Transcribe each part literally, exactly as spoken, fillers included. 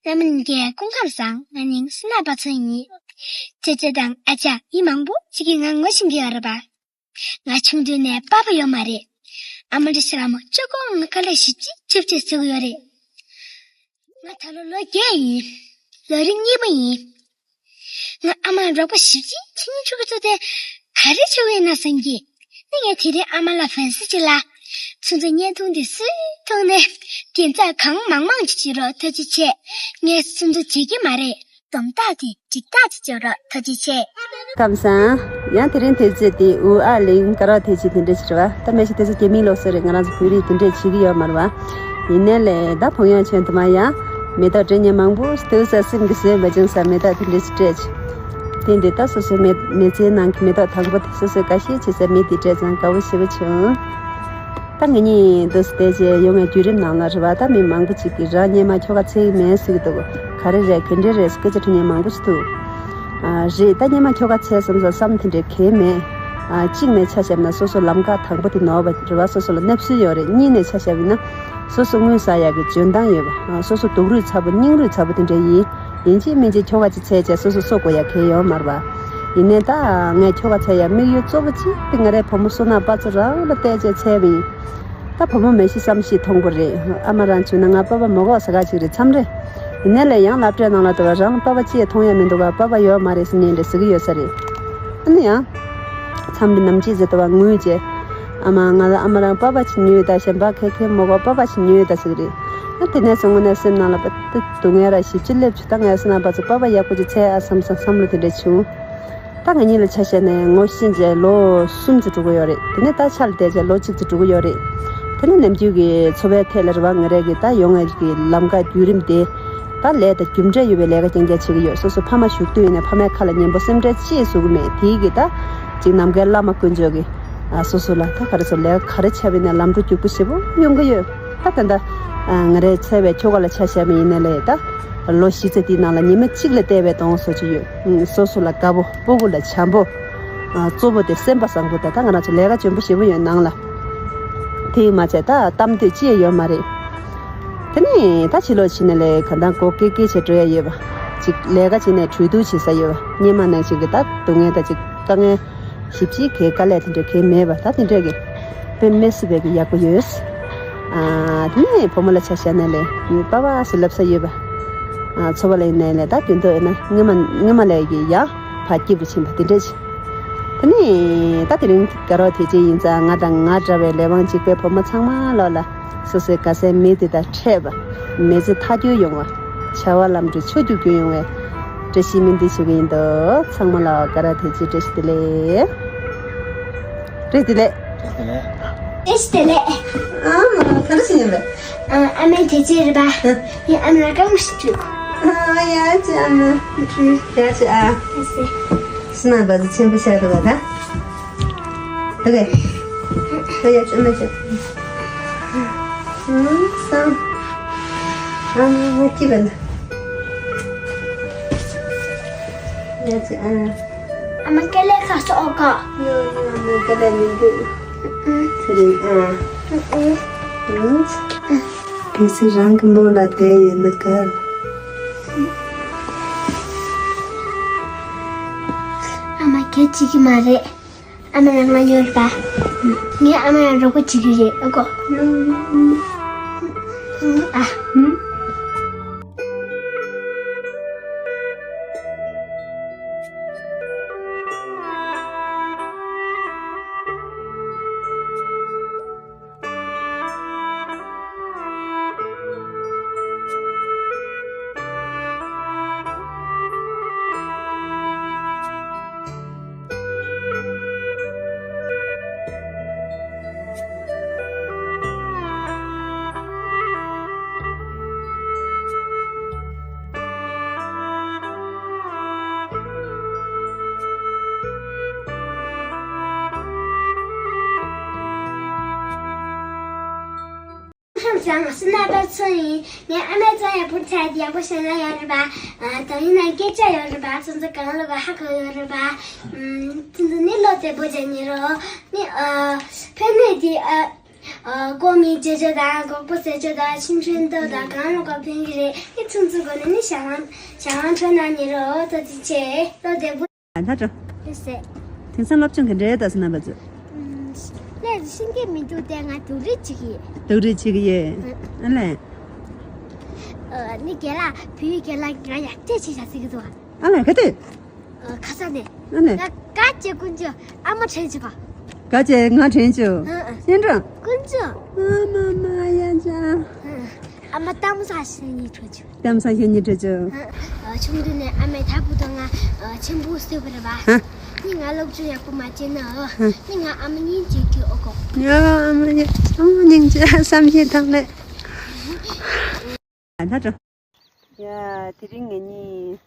རྣམ་པ་གཉིས་ཀྱི་སྐུ་ཁམས་བཟང་། ང་མིང་བསོད་ནམས་པ་ཚེ་རིང་ཡིན། ཅེ་ཅེ་དང་ཨ་ཅག་མི་མང་པོ་ཅིག་གིས་ང་ངོ་ཤེས་ཀྱི་ཡོད་རེད་པ། ང་ཆུང་དུས་ནས་པ་ཕ་ཡོད་མ་རེད། ཨ་མ་འདྲ་ཞིག་ལ་མོ་ཅོ་ཀོ་ང་དཀའ་ལས་ཞེ་པོ་ཅིག་ཅིག་ཅིག་ཟེར་གྱི་ཡོད་རེད། ང་ད་ལོ་ལོ་བརྒྱད་ཡིན། ལོ་རིམ་གཉིས་པ་ཡིན། ང་ཨ་མ་རོགས་པ་ཞེ་པོ་ཅིག་བྱེད་སྙིང་འདོད་ཀྱི་འདུག་སྟེ། ག་རེ་བྱེད་དགོས་ཡིན་ན་བསམ་གྱི། ནི་ངས་དེ་རིང་ཨ་མ་ལ་ཕན་སེ་ཅིག་ལ། ཁྱོད་ཚོ་བརྙན་ཐུང་འདི་སུས་མཐོང་ནས། དེ་ཚོ་གང་མང་མང་ཅིག་བྱེད་རོགས་ཐུགས་རྗེ་ཆེ། ངས་སུ་འདུག་བྱེད་ཀྱི་མ་རེད། སྡོམ་རྟགས་དེ་འགྲིག་རྟགས་ཅིག་བྱེད་རོགས་ཐུགས་རྗེ་ཆེ། ཁམས་བཟང་། ཡང་དེ་རིང་དུས་ཚོད་དེ་ཨུ་ཨ་ལིང་ཀ་ར་ཐེ་ཅི་དེ་འདྲ་ཞིག་རེད་བ། ད་མེ་ཤི་དེ་ཚོ་སྐྱེ་མིང་ལོག་སོ་རེད། ང་རང་ཚོ་བོད་རིགས་དེ་འདྲས་བྱེད་ཀྱི་ཡོད་མ་རེད་བ། ཡིན་ནའི་ལས་ད་ཕོ་ཡང་ཆོན་དུ་མ་ཡང་མེ་ཏོག་སྤྲད་མཁན་མང་པོ་སྟོད་ས་སེམས་ཀྱི་བཟོས་མ་བྱུང་ས་མེ་ཏོག་དེ་འདྲས་སྤྲད་ཆེ། དེ་འདི་ད་སོ་སོའི་མེ་མེ་ཚའི་ནང་གི་མེ་ཏོག་དང་པོ་དེ་སོ་སོའི་དགའ་ཤས་བྱེད་སའི་མི་དེ་སྤྲད་ཙང་དགའ་བོ་ཞེ་པོ་བྱུང་། ད་ང་གཉིས་འདུག་སེ་བསྡད་བྱས་ཡོང་བའི་བརྒྱུད་རིམ་ནང་ལ་རེད་བ། ད་མི་མང་པོ་ཅིག་གིས་རང་སྔོན་མ་ཁྱོ་ག་འཚོལ་གྱི་མེད་ཟེར་གྱི་འདུག་ག་རེ་རེད་ག་འདྲ་རེད་སྐད་ཆ་དྲི་མཁན་མང་པོ་ཞིག་འདུག་ཨ་རེད། ད་སྔོན་མ་ཁྱོ་ག་འཚོལ་བསམ་བསམ་བསམ་དེ་འདྲའི་གལ་མེད། ཨ་གཅིག་ནས་ཆ་བཞག་ན་སོ་སོ་ལམ་ཁ་དང་པོ་དེ་ནོར་བ་རེད་བ། སོ་སོ་ལ་གནས་ཚུལ་ཡོད་རེད། གཉིས་ནས་ཆ་བཞག་ཡིན་ན་སོ་སོ་དངུལ་ཟ་ཡག་གི་འཇོན་ཐང་ཡོད་པ། ཨ་སོ་སོ་སྡུག་རུས་ཚ་པོ་སྙིང་རུས་ཚ་པོ་དེ་འདྲ་ཡིན། ཡིན་གཅིག་མིན་གཅིག་ཁྱོ་ག་ཅིག་འཚོལ་བྱས་སོ་སོ་སྲོག་དགོས་ཡག་གལ་ཡོད་མ་རེད་བ། ཡིན་ནའི་ད་ངས་ཁྱོ་ག་འཚོལ་ཡག་དམིགས་ཡུལ་གཙོ་བོ་གཅིག་དེ་ང་རའི་བུ་མོ་བསོད་ནམས་པ་ཚོ་རང་ལ་བལྟས་བྱས་འཚོལ་བ་ཡིན། ད་བུ་མོ་མི་ཤི་བསམ་ཤི་མཐོང་པོ་རེད། ཨ་མ་རང་བྱུང་ན་ང་པ་ཕ་མ་གོ་ས་ག་ཅིག་རེད་མཚམས་རེད། ཡིན་ནའི་ལས་ཡང་སློབ་གྲྭའི་ནང་ལ་དུ་བ་རང་པ་ཕ་ཅིག་མཐོང་ཡ་མི་འདུག་ག་པ་ཕ་ཡོད་མ་རེད་ཟེར་ནས་འདྲ་ཟེར་གི་ཡོད་ས་རེད། ཨ་ནི་ཡང་མཚམས་རེ་ནམ་ཅིག་ཟེར་དུ་བ་ངུས་བྱས། ཨ་མ་ང་ལ་ཨ་མ་རང་པ་ཕ་ཅིག་ཉོས་ད་གཞན་པ་ཁེ་ཁེ་མོ་གོ་པ་ཕ་ཅིག་ཉོས་ད་ཟེར་གི་རེད། ཨ་དེ་ནས་སོང་ངོ་ནས་སེམས་ནང་ལ་པ་ཏི་སྡུག་བསྔལ་ར་ཞིབ་ཅིག་སླེབས་བྱུང་། ད་ངས་སེམས་ནང་པ་ཚོ་པ་ཕ་ཡག་པོ་ཅིག་འཚོལ་ཨ་བསམ་བསམ་བསམ་བློ་དེ་འདྲ་བྱུང་། ད་ང་གཉིས་ལ་ཆ་བཞག་ནས་ངོ་ཤེས་བྱས་ལོ་གསུམ་ཙམ་འགྲོ་གི་ཡོད་རེད། དེ་ནས་ད་ཆ་ལ་བསྡད་བྱས་ལོ་གཅིག་ཙམ་འགྲོ་གི་ཡོད་རེད། དེ་ནས་ནམ་རྒྱུན་གྱི་འཚོ་བའི་ཐད་ལ་རེད་བ། ང་རང་གི་ད་ཡོང་བའི་གི་ལམ་ཁ་བརྒྱུད་རིམ་དེ་ད་ལས་དང་རྒྱུ་འབྲས་ཡོད་པའི་ལས་ཀ་རྐྱང་རྐྱང་བྱེད་ཀྱི་ཡོད། སོ་སོ་ཕ་མ་བཞུགས་དུས་ཡིན་ན་ཕ་མའི་ཁ་ལ་སྙན་པོ་སེམས་ཁྲལ་ཅི་བཟོ་གི་མེད། དེའི་གི་ད་ཅིག་ནམ་མཁའི་བླ་མ་དཀོན་མཆོག་གིས་ཨ་སོ་སོ་ལ་ད་ག་རེ་ཟེར་ལས་ཀ་ག་རེ་བྱས་པ་ཡིན་ན་ལམ་འགྲོ་རྒྱུག་པོ་ཞེ་པོ་ཡོང་གི་ཡོད། ད་ད་ལྟ་ང་རའི་འཚོ་བའི་ཁྱོ་ག་ལ་ཆ་བཞག་པ་ཡིན་ན་ལས་ད། ལོ་བཞི་ཙམ་དེའི་ནང་ལ་ཉི་མ་གཅིག་ལ་བལྟས་པའི་གདོང་བཟོ་ཅིག་ཡོད། སོ་སོ་ལ་དགའ་པོ་སྤུ་གུ་ལ་བྱམས་པོ། གཙོ་བོ་དེ་སེམས་པ་བཟང་པོ་དང་ད་ང་རང་ཚོ་ལས་ཀ་འཇོན་པོ་ཞེ་པོ་ཡོད་ནང་ལ། དེ་ཡིན་མ་ཚད་ད་གཏམ་འདོད་ཅི་ཡང་ཡོད་མ་རེད། དེ་ནས་ད་ཕྱི་ལོགས་ཕྱིན་ནས་ལས་ག་འདང་སྒོ་ཀེ་ཀེ་བྱས་འགྲོ་ཡ་ཡོད་པ། ཅིག་ལས་ཀ་བྱས་ནས་གྲོས་བསྡུར་བྱེད་ས་ཡོད་པ། སྔོན་མ་ནང་བཞིན་གྱི་ད་སྡུག་བསྔལ་ད་ཅིག་དཀའ་ངལ། ཞིབ་ཕྱིའི་གའི་དཀའ་ལས་དེ་འདྲ་གའི་མེད་པ། ད་དེ་འདྲ་གི་དཔེ་མི་སྲིད་པའི་གི་ཡག་པོ་ཡོད། ཨ་དེ་ནས་བུ་མོ་ལ་ཆ་བཞག་ན་ལས་པ་ཕ་སུ་ལབ་ས་ཡོད་པ། ཨ་འཚོ་བ་ལ་ཡིན་ནའི་ལས་ད་དུས་ཐོག་ཡིན་ན་སྔོན་མ་སྔོན་མ་ལས་ཀྱི་ཡང་ཕར་སྐྱིད་པོ་ཕྱིན་པ་དེ་འདྲ་ཅིག་དེ་ནས་ད་དེ་རིང་དགའ་རོགས་དེ་ཅིག་ཡིན་ཙང་ང་དང་ང་འདྲ་བའི་ལས་དབང་གཅིག་པའི་བུ་མོ་ཚང་མ་ལོག་ལ། སོ་སོའི་དགའ་སའི་མི་དེ་དང་འཕྲད་པ། མི་ཚེ་མཐའ་འཁྱོལ་ཡོང་བ། བྱ་བ་ལམ་འགྲོ་ཕྱོགས་བཅུ་བསྒྱུར་ཡོང་བའི་བཀྲ་ཤིས་སྨོན་འདུན་ཞུ་གི་ཡིན་འདུག་ཚང་མ་ལ་དགའ་རབ་བདེ་སྐྱིད་བཀྲ་ཤིས་བདེ་ལེགས། བཀྲ་ཤིས་བདེ་ལེགས། བཀྲ་ཤིས་བདེ་ལེགས། ཨ་མ་ག་རེ་བྱེད་ཡིན་པས། ཨ་མའི་དེ་ཅི་རེད་པ། ཡིན་ཨ་མ་ལ་སྐར་མ་ཞིག་བྲིས། ཨ་ཡ་ཅི་ཨ་མ། ཡ་ཅི་ཨ། སི་ནང་བ་ཟི་ཆེན་པོ་ཤར་འདུག་ག་ད། ཨོ་ཁེ། ཨོ་ཡ་ཅི་མ་ཅི། ཨང་སང་། ཨང་ཧ་ཅི་བན། ཡ་ཅི་ཨ། ཨ་མ་ཀེ་ལེ་ཁ་སོ་ཨོ་ཁ། ཡོ་ཡོ་ཨ་མ་ཀེ་ལེ་མི་འདུག་ཨ་ཚེ་རིང་ཨ། ཨང་། དེ་ཚེ་རང་གི་མོ་ལ་བསྡད་ཡོད་ན་དགའ། ཨ་མ་སྐད་ཅིག་གི་མ་རེད། ཨ་མ་ལ་ང་ཡོད་པ། ངས་ཨ་མ་ལ་རོགས་པ་བྱེད་ཀྱི་རེད་ཨ་གོ། ཨ། ཁམས་བཟང་། སུ་ན་པ་ཚོ་ཡིན། ངའི་ཨ་མས་ཙང་ཡག་པོ་ཚད་ཡག་པོ་བཤད་ན་ཡོད་རེད་པ། ཨ་དང་ཡིན་ན་སྐད་ཆ་ཡོད་རེད་པ། ཚོ་ཚོ་གང་ལོ་ག་ཧ་གོ་ཡོད་རེད་པ། ཨུམ་ཚོ་ཚོ་ནི་ལོ་བདེ་པོ་བྱས་ནི་རོ། ནི་ཨ་ཕན་ནས་དེ་ཨ། ཨ། ཀོ་མིན་བྱེད་རྒྱུ་དང་སྒོར་མོ་ཟ་རྒྱུ་དང་ཆུང་ཆུང་ལྟོ་དང་གང་ལ་གང་ཕན་གྱི་རེད། ཨེ་ཚུན་ཚོད་སྒོ་ནས་ནི་ཞང་ཞང་ཁྲོ་ན་ཉེ་རོ་ཏོ་ཙི་ཆེ་ལོ་བདེ་པོ། ད་འགྲོ། ཨེ་ཟེ། དེང་སང་སློབ་སྦྱོང་གི་འབྲས་དང་སྣམ་པ་ཚོ། ལས་ཤེས་ཀྱི་མི་འདུག་དེ་ང་སྡུག་རུས་བྱེད་ཀྱི་ཡིན། སྡུག་རུས་བྱེད་ཀྱི་ཡིན། ཨ་ལས། ཨ་ནི་རྒན་ལགས་བུའི་རྒན་ལགས་ང་ཡར་སྐད་ཆ་བཤད་ཟེར་གྱི་འདུག་ཨ་ལས་ག་དུས། ཁ་སང་ནས། ཨ་ནས། ང་དགའ་བྱེད་ཀུན་སྤྱོད་ཨ་མ་དྲན་བྱེད་པ། དགའ་བྱེད་ང་དྲན་བྱེད། ཨ་ཨ། སྙན་གྲགས། ཀུན་སྤྱོད། ཨ་མ་མ་ཡ་ཅང་། ཨ་མ་གཏམ་བཟང་ཞིག་ཉིད་ཁྲོད་ཆུ། གཏམ་བཟང་ཞིག་ཉིད་ཁྲོད་ཆུ། ཆུང་དུས་ནས་ཨ་མས་ད་བུ་དང་ང་ཆེན་པོ་བཟོས་པ་རེད་པ། ཨ། ནི་ང་སློབ་སྦྱོང་ཡག་པོ་མ་བྱས་ན། ཨ། ནི་ང་ཨ་མ་སྙིང་རྗེ་གི་ཨོ་གོ། ཡ་ཨ་མ་སྙིང་ཨ་མ་སྙིང་རྗེ་བསམ་ཤེས་ཐང་ལེ། ད་འགྲོ། ཡ། དེ་རིང་ངེད་གཉིས་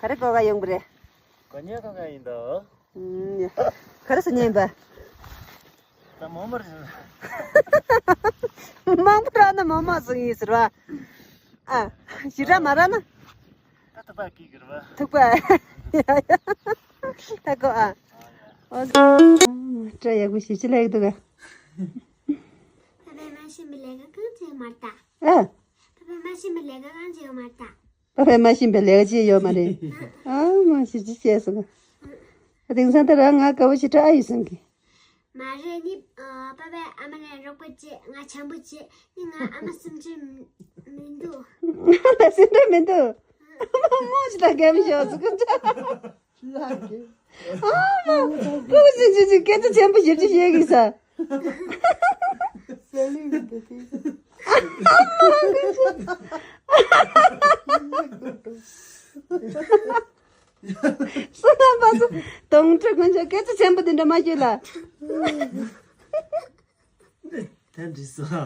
ག་རེ་གོ་ག་ཡོང་པ་རེད། གོ་ཉལ་གང་ག་ཡིན་ད། ཨུམ། ག་རེ་ཟ་ཉལ་ཡིན་པ། ད་མོག་མོག་རེད། མང་པོ་རག་ན་མོག་མོག་ཟ་གི་ཡིན་ཟེར་བ། ཨ། ཞེ་དྲག་མ་རག་ན། ད་ཐུག་པ་སྐྱེ་གི་རེད་བ། ཐུག་པ། ཡ་ཡ། ད་གོ་ཨ། ཨོ། སྐྲ་ཡག་པོ་ཞེ་ཅིག་ལྷག་འདུག་ག་ཕ་བས་མ་ཤེས་པའི་ལས་ཀ་གང་བྱེད་མ་ལྟ། ཨ། ཕ་བས་མ་ཤེས་པའི་ལས་ཀ་གང་བྱེད་མ་ལྟ། ཕ་བས་མ་ཤེས་པའི་ལས་ཀ་ཅི་ཡོད་མ་རེད། ཨ་མ་ཞེ་ཅིག་བཤད་སོང་། དེང་སང་ད་རང་ང་དགའ་བོ་ཞེ་དྲག་ཨ་ཡོད་བསམ་གི། མ་རེད་ནི། ཨ། པ་པས་ཨ་མ་ལ་རོགས་པ་བྱེད། ང་བྱམས་པོ་བྱེད། ནི་ང་ཨ་མ་སེམས་ཁྲལ་མི་འདུག་ཨ་མ་སེམས་ཁྲལ་མི་འདུག་ཨ་མ་མོ་ཞིག་དང་རྒན་མོ་ཞིག་ཟུག་གི་འདྲ། ལགས་ཀྱི། ཨ་མ། ཀུ་ཅི་ཅི་ཅི་སྐད་ཆ་ཆེན་པོ་ཞིག་ཅིག་བཤད་གི་ས། སེ་ལི་མི་འདུག་དེ། བསོད་ནམས་པ་ཚོ་དོང་ཁྲི་དཀོན་མཆོག་སྐད་ཆ་ཆེན་པོ་དེ་འདྲ་མ་ཤོད་ལ། དེ་འདྲི་སོ།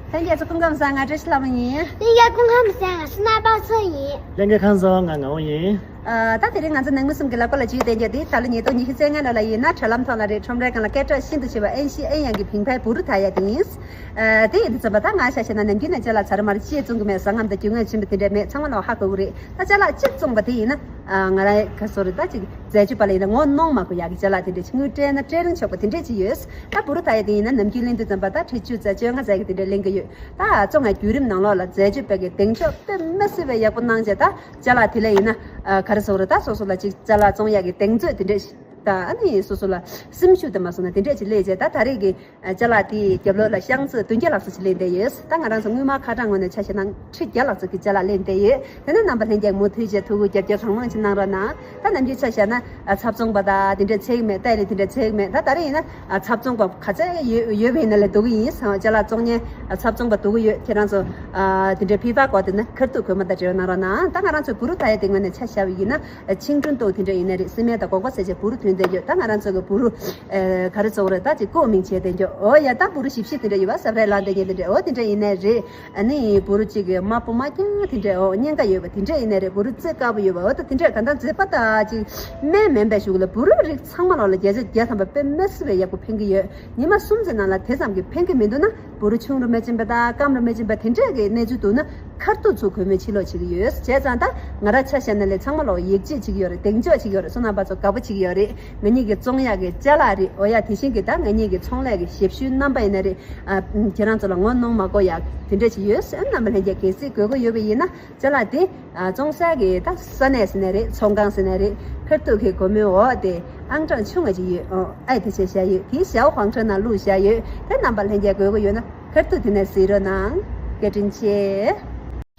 ལྷན་རྒྱས་ཚོ་སྐུ་ཁམས་བཟང་། ང་བཀྲ་ཤིས་ལྷ་མོ་ཡིན། ལྷན་རྒྱས་སྐུ་ཁམས་བཟང་། ང་བསོད་ནམས་པ་ཚོ་ཡིན། ལྷན་རྒྱས་ཁམས་བཟང་། ང་ངག་དབང་ཡིན། ཨ། ད་དེ་རིང་ང་ཚོ་ནང་མི་གསུམ་གྱི་ལག་པ་ལ་ཇུས་བསྟན་རྒྱུ་དེ་ད་ལོ་ཉིས་སྟོང་ཉི་ཤུ་རྩ་ལྔ་ལོ་ལ་ཡིན་ན་དྲ་ལམ་ཐོག་ལ་རེད། ཁྲོམ་རའི་སྒང་ལ་སྐད་གྲགས་ཤིན་ཏུ་ཆེ་བ་ཨན་ཤི་ཨན་ཡང་གི་བིང་ཕའི་བུ་རུ་ད་ཡ་དེ་ཡིན། ཨ། དེ་ཡིན་དུས་ཙམ་པ་ད་ང་ཆ་བཞག་ན་ནམ་རྒྱུན་ནས་ཅ་ལག་ཚར་མར་ཅི་བཙོང་གི་མེད། ཟ་རྔམ་དང་རྒྱུས་མངའ་ཆེན་པོ་དེ་འདྲས་མེད། ཚང་མ་ལ་ཧ་གོ་གི་རེད། ད་ཅ་ལག་གཅིག་བཙོང་པ་དེ་ཡིན་ན། ཨ། ང་རང་ག་སོ་རེད། ད་ཅིག་འཛད་སྤྱོད་པ་ལ་ཡིན་ན་ངོ་གནོང་མ་དགོས་ཡག་གི་ཅ་ལག་དེ་འདྲས་ཅིག་དངུལ་སྤྲད་ན་སྤྲད་རིན་ཆོག་པ་དེ་འདྲས་ཅིག་ཡོད། ད་བུ་རུ་ད་ཡ་དེ་ཡིན་ན་ནམ་རྒྱུན་ལེན་དུས་ཙམ་པ་ད་ཁྲི་བཅུ་རྩ་བཅོ་ལྔ་ཙམ་གྱི་དེ་འདྲས་ལེན་གི་ཡོད། ད་བཙོང་ཡ་བརྒྱུད་རིམ་ནང་ལོགས་ལ་འཛད་སྤྱོད་པ་གི་གདེང་འཇོག་དཔེ་མི་སྲིད་པའི་ཡག་པོ་གནང་བྱས། ད་ཅ་ལག་དེ་ལ་ཡིན་ན། ཨ། ག་རེ་ཟེར་དགོས་རེད། ད་སོ་སོ་ལ་ཅིག་ཅ་ལག་བཙོང་ཡག་གི་གདེང་ཚོད་དེ་འདྲས་ཤིག་ད་ཨ་ནི་སོ་སོ་ལ་སེམས་ཤུགས་དེ་མ་སོང་ན་དེ་འདྲས་ཅིག་སླེབས་བྱས། ད་ད་རེས་ཀྱི་ཅ་ལག་དེའི་རྒྱབ་ལོགས་ལ་ཤང་ཙི་བདུན་བརྒྱ་ལྷག་ཙམ་ཞིག་ལེན་བསྡད་ཡོད། ད་ང་རང་ཚོ་སྔོན་མ་ཁ་གྲངས་ངོས་ནས་ཆ་བཞག་ན་ཁྲི་བརྒྱ་ལྷག་ཙམ་གྱི་ཅ་ལག་ལེན་བསྡད་ཡོད། དེ་ནས་རྣམ་པ་ལྷན་རྒྱས་མུ་མཐུད་བྱས་ཐུགས་ཁུར་རྒྱབ་སྐྱོར་གང་མང་ཞིག་གནང་རོགས་གནང་། ད་ནམ་རྒྱུན་ཆ་བཞག་ན་ཨ་ཚབ་བཙོང་པ་དང་དེ་འདྲས་ཚད་མེད། ཏའི་ལི་དེ་འདྲས་ཚད་མེད། ད་ད་རེས་ཡིན་ན་ཨ་ཚབ་བཙོང་པ་ག་ཚད་ཡོད་ཡོད་པ་ཡིན་ན་ལས་འདུག་གི་ཡིན། ཅ་ལག་བཙོང་མཁན་ཨ་ཚབ་བཙོང་པ་འདུག་གི་ཡོད། ཁྱེད་རང་ཚོ་ཨ་དེ་འདྲས་ཕིཌ་བེག་དགོས་དེ་ན་ཁ་ཐུག་གོང་མ་དང་འབྲེལ་བ་གནང་རོགས་གནང་། ད་ང་རང་ཚོ་བུ་རུ་ད་ཡ་དེ་ངོས་ནས་ཆ་བཞག་པ་ཡིན་ན། ཆིང་ཀྲུན་ཏོ་དེ་འདྲ་ཡིན་ན་རེད། སི་མེན་དང་སྒོག་པ་ཟེར་བྱས་བུ་རུ་ཐོན་བསྡད་ཡོད། ད་ང་རང་ཚོ་གི་བུ་རུ་ཨ་ག་རེ་ཟེར་དགོས་རེད། ད་ཅིག་ཀོ་མིང་བྱས་བསྡད་ཡོད། འོ་ཡ། ད་བུ་རུ་ཞིབ་ཞིབ་དེ་འདྲ་ཡོད་པ། སབ་རའི་ལངས་བསྡད་མཁན་དེ་འདྲ། འོ་དེ་འདྲ་ཡིན་ན་རེད། ཨ་ནི་བུ་རུ་གཅིག་གི་དམར་པོ་དམར་རྐྱང་དེ་འདྲ། འོ་གཉན་ཁ་ཡོད་པ་དེ་འདྲ་ཡིན་ན་རེད། བུ་རུ་རྩེ་དཀར་པོ་ཡོད་པ། འོ་ད་དེ་འདྲ་གང་ལྟར་མཛེས་པ་དང་ཅིག་སྨན་མིན་པའི་གཞུག་ལ་བུ་རུ་རིགས་ཚང་མ་ལོག་ལ་བརྒྱ་ཆ་བརྒྱ་ཐམ་པ་དཔེ་མི་སྲིད་པའི་ཡག་པོ་ཕན་གི་ཡོད། ཉི་མ་གསུམ་ཙམ་ནང་ལ་དེ་ཙམ་གྱིས་ཕན་གྱི་མི་འདུག་ན། བུ་རུ་ཆུང་རུ་མི་ཕྱིན་པ་དང་སྐམ་རུ་མི་ཕྱིན་པ་དེ་འདྲས་ཀྱི་གནས་ཚུལ་འདུག་ན། ཁ་ཐུག་ཚུར་གུས་མོས་ཕྱིར་ལོག་བྱེད་ཀྱི་ཡོད། བྱས་ཙང་ད་ང་རང་ཆ་བཞག་ན་ལས་ཚང་མ་ལོག་ཡིད་ཆེས་བྱེད་ཀྱི་ཡོད་རེད། གདེང་འཇོག་བྱེད་ཀྱི་ཡོད་རེད། བསོད་ནམས་པ་ཚོ་དགའ་པོ་བྱེད་ཀྱི་ཡོད་རེད། ང་གཉིས་ཀྱི་བཙོང་ཡག་གི་ཅ་ལག་རེད། འོ་ཡ། དེ་བཞིན་གྱི་ད་ང་གཉིས་ཀྱི་ཚོང་ལས་ཀྱི་ཞབས་ཞུའི་རྣམ་པ་ཡིན་ན་རེད། ཨ་ཁྱེད་རང་ཚོ་ལ་ངོ་གནོང་མ་དགོས་ཡག་དེ་འདྲས་ཅིག་ཡོད། བསོད་ནམས་པ་ལྷན་རྒྱས་གལ་སྲིད་དགོས་མཁོ་ཡོད་པ་ཡིན་ན། ཅ་ལག་དེ་ཨ་བཙོང་ས་གི་ད་ས་གནས་ཟེར་ན་རེད། ཚོང་ཁང་ཟེར་ན་རེད། ཁ་ཐུག་གི་སྒོ་མོའི་འོག་དེ་ཨང་གྲངས་ཆུང་ང་ཅིག་ཡོད། ཨོ་ཨེ་དེ་བྱས་བཞག་ཡོད། དེའི་ཞའོ་ཧུའང་ཁྲའོ་ནང་བླུགས་བཞག་ཡོད། དེ་རྣམ་པ་ལྷན་རྒྱས་དགོས་མཁོ་ཡོད་ན་ཁ་ཐུག་དེ་ནས་གཟིགས་རོགས་གནང་། བཀའ་དྲིན་ཆེ།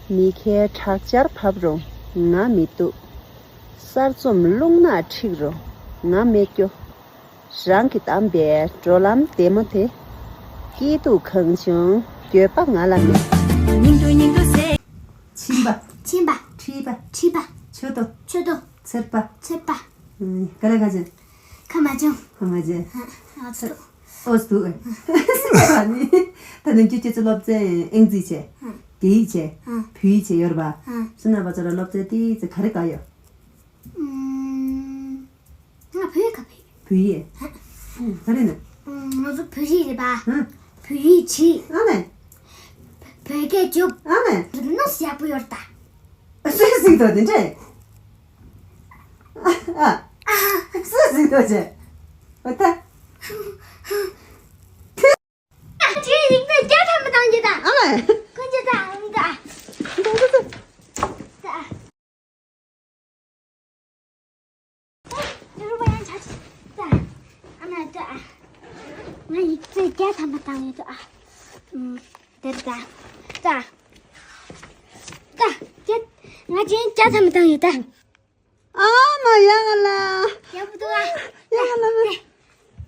མི་ཁའི་དྲག་ཆར་བབས་རུང་ང་མི་སྡུག་གསར་རྩོམ་རླུང་ནག་འཁྲིགས་རུང་ང་མི་སྐྱོ། རང་གིས་བདམས་པའི་འགྲོ་ལམ་བདེ་མོ་དེ། སྐྱིད་སྡུག་གང་བྱུང་འགྱོད་པ་ང་ལ་མེད། སྙིང་སྡུག་སྙིང་སྡུག་ཟེར། ཕྱིན་པ། ཕྱིན་པ། ཁྲིད་པ། ཁྲིད་པ། མཆུ་ཏོ། མཆུ་ཏོ། ཚེར་པ། ཚེར་པ། ཨ་ནི་ག་རེ་ག་ཅན། ཁ་མ་བྱུང་། ཁ་མ་བྱུང་། ཨ་ཨ་ཚོ། ཨོ་སྡུག་ཨ་ནི། ད་ནམ་རྒྱུན་ཁྱེད་ཚོ་སློབ་ཚན་ཨང་རྩིས་བྱས། ཨ། རྒྱ་ཡིག་བྱས། ཨ། བོད་ཡིག་བྱས་ཡོད་རེད་པ། ཨ། བསོད་ནམས་པ་ཚོ་ལ་སློབ་ཚན་ཏོག་ཙམ་ག་རེ་དགའ་ཡོད། ཨུམ། ང་བོད་ཡིག་ག་བོད་ཡིག་བོད་ཡིག་ཨ། ག་རེ་ན། ཨུམ། ང་ཚོ་བོད་རིགས་རེད་པ། ཨ། བོད་ཡིག་བྲིས། ཨ་ནི། བོད་སྐད་རྒྱོབ། ཨ་ནི། རི་ནོ་ཡག་པོ་ཡོད་ད། སུས་གཟིགས་འདུག་དེ་འདྲས། ཨ། སུས་གཟིགས་འདུག་ཅེ། འོ་ད། ཁྱེད་ཡིག་ཚད་བརྒྱ་ཐམ་པ་བཏང་རྒྱུ་དང་། ཨ་མ། ཁོ་ཅི་ད་ཨང་ད། ད་ད་ད། ད་རུ་བ་ཡང་ཆ་ཆ་ད། ཨ་མ་ད། ང་ཡིག་ཚད་བརྒྱ་ཐམ་པ་བཏང་ཡོད་ད། ཨ། ཨུམ། དེར་ད། ད། ད། བརྒྱ། ང་ཅན་བརྒྱ་ཐམ་པ་བཏང་ཡོད་ད། ཨ་མ་ཡ་ང་ལ། ཡག་པོ་འདུག་ཨ། ཡ་ང་ལ་མ།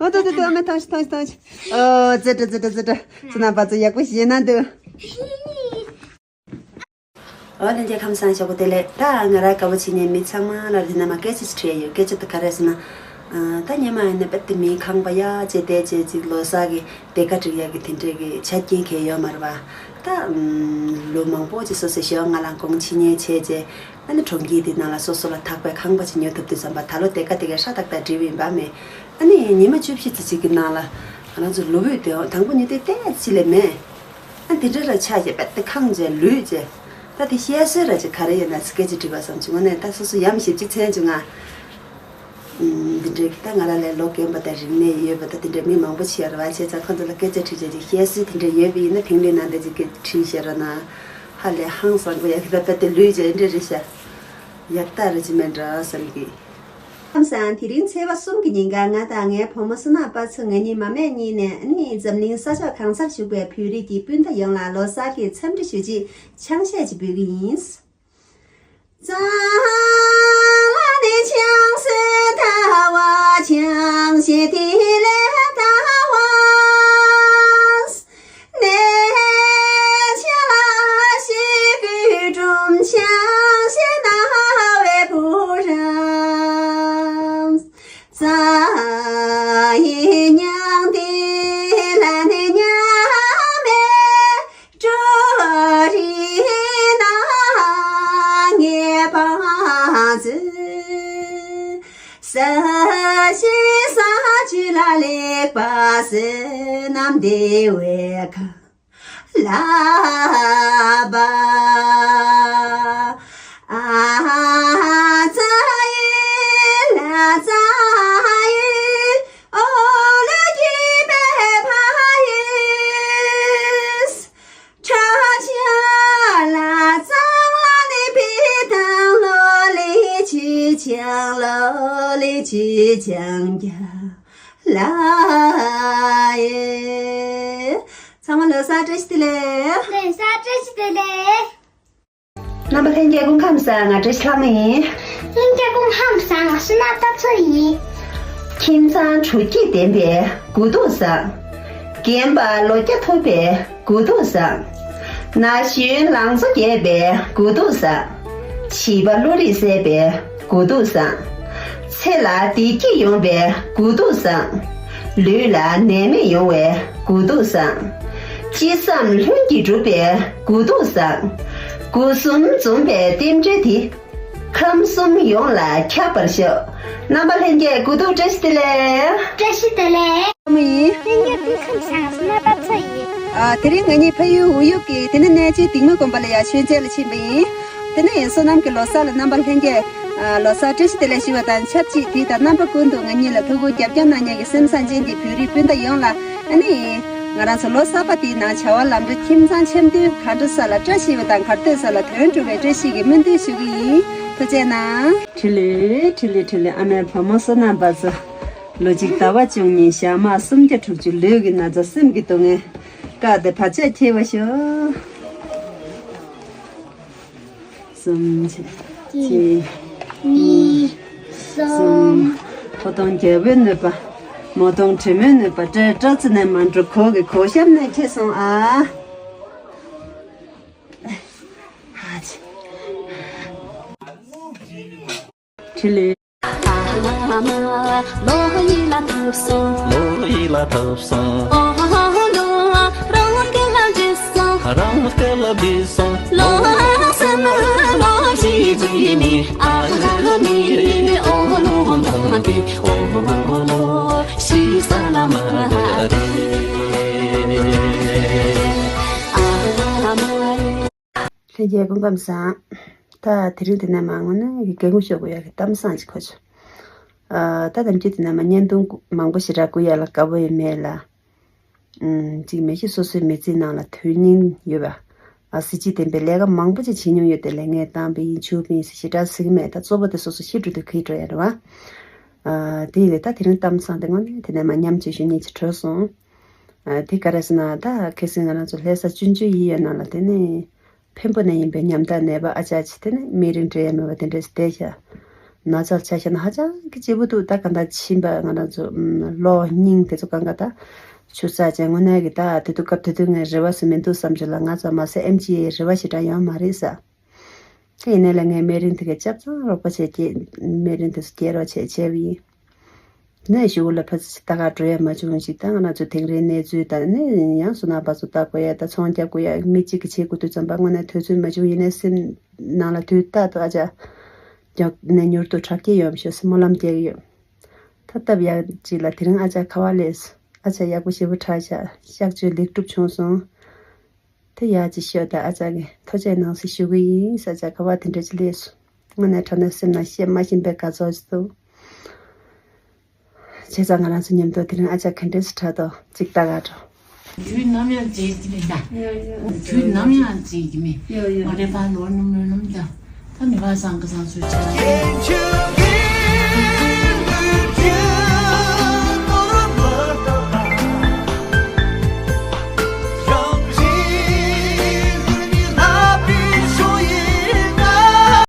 ཨོ་ཏོ་ཏོ་ཏོ། ཨ་མ་ཐང་ཤི་ཐང་ཤི་ཐང་ཤི། ཨོ་ཙི་ཏྲ་ཙི་ཏྲ་ཙི་ཏྲ། ཙི་ན་པ་ཙི་ཡག་པོ་ཞིག་ན་འདུག་ཨོ་ལྷན་རྒྱས་ཁམས་བཟང་། ཞོགས་པ་བདེ་ལེགས། ད་ང་རང་དགའ་པོ་བྱེད་མཁན་མི་ཚང་མ་ལ་དེ་ན་མ་སྐད་ཆ་ཞིག་དྲིས་ཡོད། སྐད་ཆ་དེ་ག་རེ་ཟེར་ན། ཨ། ད་སྔོན་མ་ཡིན་ན་དཔེ་དེ་མི་ཁང་པ་ཡ་བྱས་བསྡད་བྱས་ཅིག་ལོ་གསར་གི་སྡེར་ཁ་སྒྲིག་ཡག་གི་དེ་འདྲས་ཀྱི་ཆ་རྐྱེན་གང་ཡོད་མ་རེད་པ། ད་ལོ་མང་པོ་ཅིག་སོ་སོའི་ཞོགས་ང་ལ་གོང་ཕྱིན་ཉལ་བྱས་བྱས། ཨ་ནི་གྲོང་ཁྱེར་དེ་ནང་ལ་སོ་སོ་ལ་ཐག་པའི་ཁང་པ་ཅིག་ཉོ་ཐུབ་དུས་ཙམ་པ། ད་ལོ་སྡེར་ཁ་དེ་གའི་ཧྲ་ཏག་ཏག་སྒྲིག་པ་ཡིན་པ་མེད། ཨ་ནི་ཉི་མ་བཅུ་བཞི་ཙམ་ཅིག་གི་ནང་ལ་ང་རང་ཚོ་ལུས་པོ་དེ་དང་པོ་ཉིད་དེ་ཏོག་ཙམ་ལས་མེད། ཨ། དེ་འདྲ་ར་ཆགས་བྱས་དཔེ་དེ་ཁེངས་བྱས་ལུས་བྱས། ད་དེ་བཤད་སྲོལ་ར་ཅིག་ག་རེ་ཡོད་ན་སྐད་ཆ་དྲིས་པ་བསམ་བྱུང་། ངོ་ནས་ད་སོ་སོ་ཡ་མ་བཞི་བཅུ་ཚན་བྱུང་ང་། ཨུམ། འདི་འདྲའི་ད་ང་རང་ལས་ལོ་རྒན་པ་དང་རིག་གནས་ཡོད་པ་ད་དེ་འདྲའི་མི་མང་པོ་ཅིག་ཡོད་རེད་པ། བྱས་ཙང་ཁོང་ཚོ་ལ་སྐད་ཆ་དྲིས་བྱས་ཅིག་བཤད་སྲོལ་དེ་འདྲ་ཡོད་པ་ཡིན་ན། ཕིང་ལི་ནང་དེ་ཅིག་གི་དྲིས་བཤད་རོགས་གནང་། ཧ་ལས་ཧང་སང་པོ་ཡག་གི། ད་དཔེ་དེ་ལུས་བྱས་འདྲ་རེད་ཤག་ཡག་རྟགས་རེད་ཅིག་མེད་འགྲོ་བསམ་གི། ཁམས་བཟང་། དེ་རིང་ཚེས་པ་གསུམ་གྱི་ཉིན་ཀ་ང་དང་ངའི་བུ་མོ་བསོད་ནམས་དཔལ་མཚོ། ང་གཉིས་མ་སྨད་གཉིས་ནས་ཨ་ནི་འཛམ་གླིང་ས་ཕྱོགས་གང་སར་བཞུགས་པའི་བོད་རིགས་ཀྱི་སྤུན་ཟླ་ཡོངས་ལ་ལོ་གསར་གྱི་འཚམས་འདྲི་ཞུ་ཆེད་ཆང་གཞས་ཅིག་འབུལ་གྱི་ཡིན། ཚང་མ་ལོ་གསར་བཀྲ་ཤིས་བདེ་ལེགས། ལོ་གསར་བཀྲ་ཤིས་བདེ་ལེགས། རྣམ་པ་ལྷན་རྒྱས་སྐུ་ཁམས་བཟང་། ང་བཀྲ་ཤིས་ལྷ་མོ་ཡིན། ལྷན་རྒྱས་སྐུ་ཁམས་བཟང་། ང་བསོད་ནམས་དཔལ་མཚོ་ཡིན། ཁྱིམ་ཚང་དྲོ་སྐྱིད་ལྡན་པའི་དགུ་ཐུག་བཟང་། རྒན་པ་ལོ་བརྒྱ་ཐུབ་པའི་དགུ་ཐུག་བཟང་། ན་གཞོན་ལང་ཚོ་རྒྱས་པའི་དགུ་ཐུག་བཟང་། བྱིས་པ་བློ་རིག་གསལ་བའི་དགུ་ཐུག་བཟང་། ཚེ་ལ་བདེ་སྐྱིད་ཡོང་བའི་དགུ་ཐུག་བཟང་། ལུས་ལ་ནད་མེད་ཡོང་བའི་དགུ་ཐུག་བཟང་། ཅི་བསམ་ལྷུན་གྱིས་འགྲུབ་པའི་དགུ་ཐུག་བཟང་། སྒོ་གསུམ་འཛོམས་པའི་རྟེན་འབྲེལ་དེ། ཁམས་གསུམ་ཡོངས་ལ་ཁྱབ་པར་ཤོག་རྣམ་པ་ལྷན་རྒྱས་དགུ་ཐུག་བཀྲ་ཤིས་བདེ་ལེགས། བཀྲ་ཤིས་བདེ་ལེགས། ལྷ་མོ་ཡིན། ལྷན་རྒྱས་སྐུ་ཁམས་བཟང་། བསོད་ནམས་དཔལ་མཚོ་ཡིན། ཨ། དེ་རིང་ང་གཉིས་ཕ་ཡུལ་འོ་ཡུག་གི་དེ་ནས་གནས་ཆེན་སྡིངས་མོ་དགོན་པ་ལ་ཡར་མཆོད་མཇལ་ལ་ཕྱིན་པ་ཡིན། དེ་ནས་བསོད་ནམས་ཀྱི་ལོ་གསར་ལ་རྣམ་པ་ལྷན་རྒྱས། ཨ། ལོ་གསར་བཀྲ་ཤིས་བདེ་ལེགས་ཞུ་བ་དང་ཆབས་ཅིག་དུས་དང་རྣམ་པ་ཀུན་ཏུ་ང་གཉིས་ལ་ཐུགས་ཁུར་རྒྱབ་སྐྱོར་གནང་མཁན་གྱི་སེམས་བཟང་ཅན་གྱི་བོད་རིགས་སྤུན་ཟླ་ཡོངས་ལ། ཨ་ནི། ང་རང་ཚོ་ལོ་གསར་པ་འདིའི་ནང་བྱ་བ་ལམ་འགྲོ། ཁྱིམ་ཚང་འཆམ་མཐུན། ག་འགྲོ་ས་ལ་བཀྲ་ཤིས་པ་དང་། གར་སྡོད་ས་ལ་དོན་འགྲུབ་པའི་བཀྲ་ཤིས་ཀྱི་སྨོན་འདུན་ཞུ་གི་ཡིན། ཐུགས་རྗེ་གནང་། འཕྲིན་ལས། འཕྲིན་ལས། འཕྲིན་ལས། ཨ་མའི་བུ་མོ་བསོད་ནམས་པ་ཚོ། ལོ་གཅིག་ཟླ་བ་བཅུ་གཉིས། ཞག་མ་སུམ་བརྒྱ་དྲུག་ཅུ། ལུས་ཀྱི་ན་ཚ་སེམས་ཀྱི་སྡུག་བསྔལ། བཀག་སྟེ་བར་ཆད་ཁྱེར་བར་ཤོག་གསུམ་ཆེ། གཅིག་གཅིག་གཉིས། གསུམ། ཕོ་དོང་རྒྱལ་པོའི་ནུས་པ། མོ་དོང་དྲེད་མོའི་ནུས་པ། སྤྲེལ་སྤྲ་ཚི་ནས་མ་འགྲོ། གོ་གི་གོ་ཤམ་ནས་ཁྱེར་སོང་ཨ། ཧ་ཅི། འཕྲིན་ལས། ལོ་ཡི་ལ་ཐུབ་སོང་། ལོ་ཡི་ལ་ཐུབ་སོང་། ཨོ་ཧོ་ཧོ་ལོ། རང་སྐད་ལ་བྲིས་སོང་། རང་སྐད་ལ་བྲིས་སོང་། ལོ་སེམས་ལོ་ཞིག་ཅི་ནི་ཨ་ནི་ཨོ་ལོ་མ་དེ་ཨོ་ལོ་ཤི་ས་ལ་མ་རེད། ཨ་མ་རེད། ལྷན་རྒྱས་སྐུ་ཁམས་བཟང་། ད་དེ་རིང་འདི་ནས་མར་ངོ་ནས་ཀྱི་སྐད་ངོ་ཤོར་དགོས་ཡག་གི་གཏམ་བཟང་ཅིག་གོ་ཆོག་ཨ་ད་དམ་ཆོས་དེ་ནས་མ་བརྙན་ཐུང་མང་པོ་ཞེ་དྲག་བསྐུར་ཡ་ལ་དགའ་པོ་ཡོད་མེད་ལ། ཨུམ་གཅིག་མེད་ཤི་སོ་སོའི་མི་ཚེའི་ནང་ལ་དོན་སྙིང་ཡོད་པ། ཨ་གཟི་བརྗིད་ལྡན་པའི་ལས་ཀ་མང་པོ་ཅིག་བྱེད་མྱོང་ཡོད་དེ། ལས་ངན་བཏང་པ་ཡིན་ཆུ་བ་ཡིན་ཟེར་ཞེ་དྲག་ཟེར་གི་མེད། ད་གཙོ་བོ་དེ་སོ་སོ་ཤི་འགྲོ་དུས་ག་རེ་འགྲོ་ཡ་རེད་བ། ཨ་དེ་ཡིན་ལས་ད་དེ་རིང་གཏམ་བཟང་དེ་དངོས་གནས་དེ་ནས་མ་ཉམས་བྱེད་ཞུ་སྙིང་རྗེ་བྲོ་སོང་། ཨ་དེ་ག་རེ་ཟེར་ན་ད་ཁ་སང་ང་རང་ཚོ་ལྷ་ས་སྤྱོད་འཇུག་ཡིན་ཡོད་ནང་ལ་དེ་ནས། འཕན་པོ་ནས་ཡིན་པའི་ཉམ་ཐག་ནད་པ་ཨ་ཅག་ཅིག་དེ་ནི་སྨན་རིན་སྤྲད་ཡ་མེད་པ་དེ་འདྲ་ཞིག་བསྡད་ཤག་ན་ཚ་ཆ་ཤ་ན་ཧ་ཅང་གི་ལྗིད་པོ་འདུག་ད་ག་འདྲ་ཕྱིན་པ་ང་རང་ཚོ་ཨམ་གློ་སྙིང་དེ་ཚོ་གང་ག་ད་ཆུ་ཚ་ཅན་དངོས་གནས་གི་ད་དེ་དུས་སྐབས་དེ་དུས་ངས་རེ་བ་ཟེར་མི་འདུག་བསམ་བྱུང་ལ། ང་ཚོ་མ་ཟད་ཨེམ་ཆི་ཡི་རེ་བ་ཞེ་དྲག་ཡོད་མ་རེད་ས། དེ་ཡིན་ནའི་ལ་ངས་སྨན་རིན་དེ་ག་ཆ་ཚང་རོགས་པ་བྱས་སྐྱེ་སྨན་རིན་དེ་ཚོ་སྐྱེལ་རོགས་བྱས་བྱས་པ་ཡིན། ནས་གཞུག་ལ་ཕ་ཚ་ད་ག་འགྲོ་ཡ་མ་བྱུང་ཞིག་ད་ང་རང་ཚོ་དེང་རིང་གནས་ཚུལ་དང་ནི་ཡང་སོ་ན་བ་ཚོ་ལྟ་དགོས་ཡ་ད་ཚོང་རྒྱག་དགོས་ཡ་མི་གཅིག་གིས་བྱེད་དགོས་དུས་ཙམ་པ་དངོས་གནས་དུས་ཚོད་མ་བྱུང་། ཡིན་ནའི་སེམས་ནང་ལ་དུས་རྟག་ཏུ་ཨ་ཅག་མགྱོགས་ནས་མྱུར་དུ་དྲག་སྐྱེད་ཡོང་བ་ཤོག་ཟེར་སྨོན་ལམ་རྒྱག་གི་ཡོད། ད་སྟབས་ཡག་ཅིག་ལ་དེ་རིང་ཨ་ཅག་ཁ་བ་ལས་ཨ་ཅག་ཡག་པོ་ཞེ་པོ་དྲག་ཤག་གཤག་བཅོས་ལེགས་གྲུབ་བྱུང་སོང་། དེ་ཡག་ཅིག་ཤོད་དང་ཨ་ཅག་གི་ཐུགས་རྗེ་གནང་ཟེར་ཞུ་གི་ཡིན། ས་ཆ་ག་བ་དེ་འདྲ་ཅིག་སླེབས་སོང་། དངོས་གནས་དྲང་གནས་སེམས་ནང་བཤད་མ་ཤེས་པའི་དགའ་ཚོར་ཞིག་འདུག་བྱས་ཙང་ང་རང་ཚོ་མཉམ་དུ་དེ་རིང་ཨ་ཅག་ག་འདྲས་སུ་དྲག་འདུག་ཅིག་ལྟ་ག་འགྲོ། དུས་ནམ་ཡང་བརྗེད་ཀྱི་མེད་ད། དུས་ནམ་ཡང་བརྗེད་ཀྱི་མེད། ཡོ་ཡོ། མ་རེད་པ་ལོ་ནམ་ལོ་ནམ་ད། ད་མི་བ་སང་ག་སང་ཚོའི་ཆ།